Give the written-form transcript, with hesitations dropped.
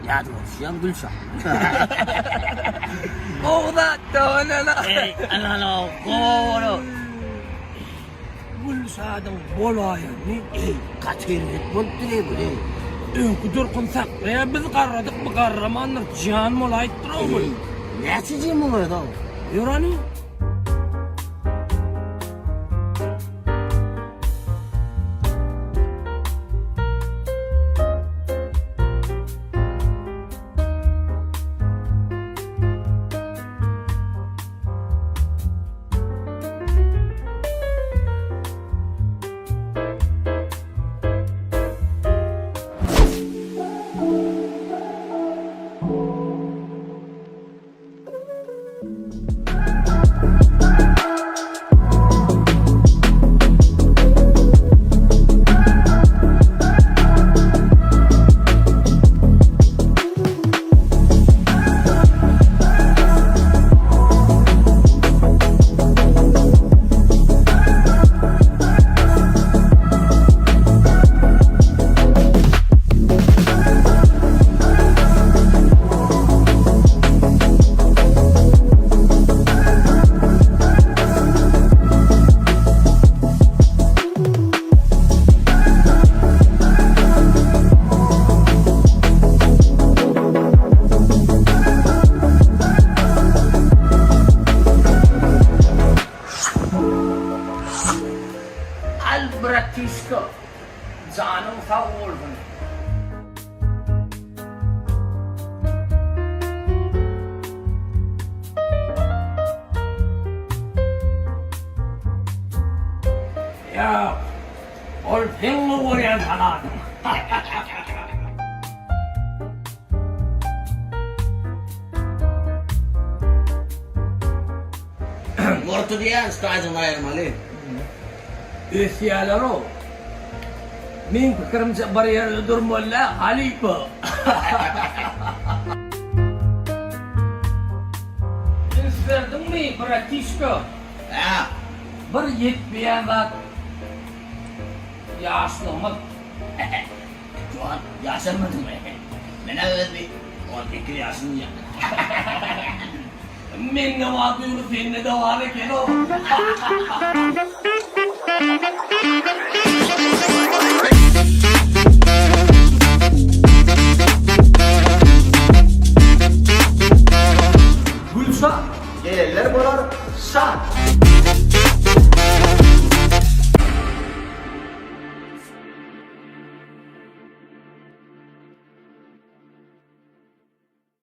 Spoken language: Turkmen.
Ýadyma düşýäň Gülşa. Gowy zat-da onana. Eý, anana, gowy bolar. Gülşadyň bolaýany. Eý, gaty erbet bolupdyr-eý bu, eý. Öňki durkuny saklaýar, biz garradyk, bu garramandyr, jan bolaýypdyr-ow bu. Eý, näçe jem bolaýdy-ow? Ýör hany. Al bratişka, janyň sag bolsun. Ýok, ol seň gowy görýän saladyň. Murty diýýän stažyňy aýyrmaly. Ösýäler-ow. Meň pikirimçe bir ýerde durmaly däl, halypa. Üns berdiňmi, bratişka? Hä? Bir ýetmeýän zat ýaşlygymyz. Juwan, ýaşarmadyňmy? Men-ä öz bir 18 ýaşym diýýän. Mende bar duýgy sende-de bar eken-ow.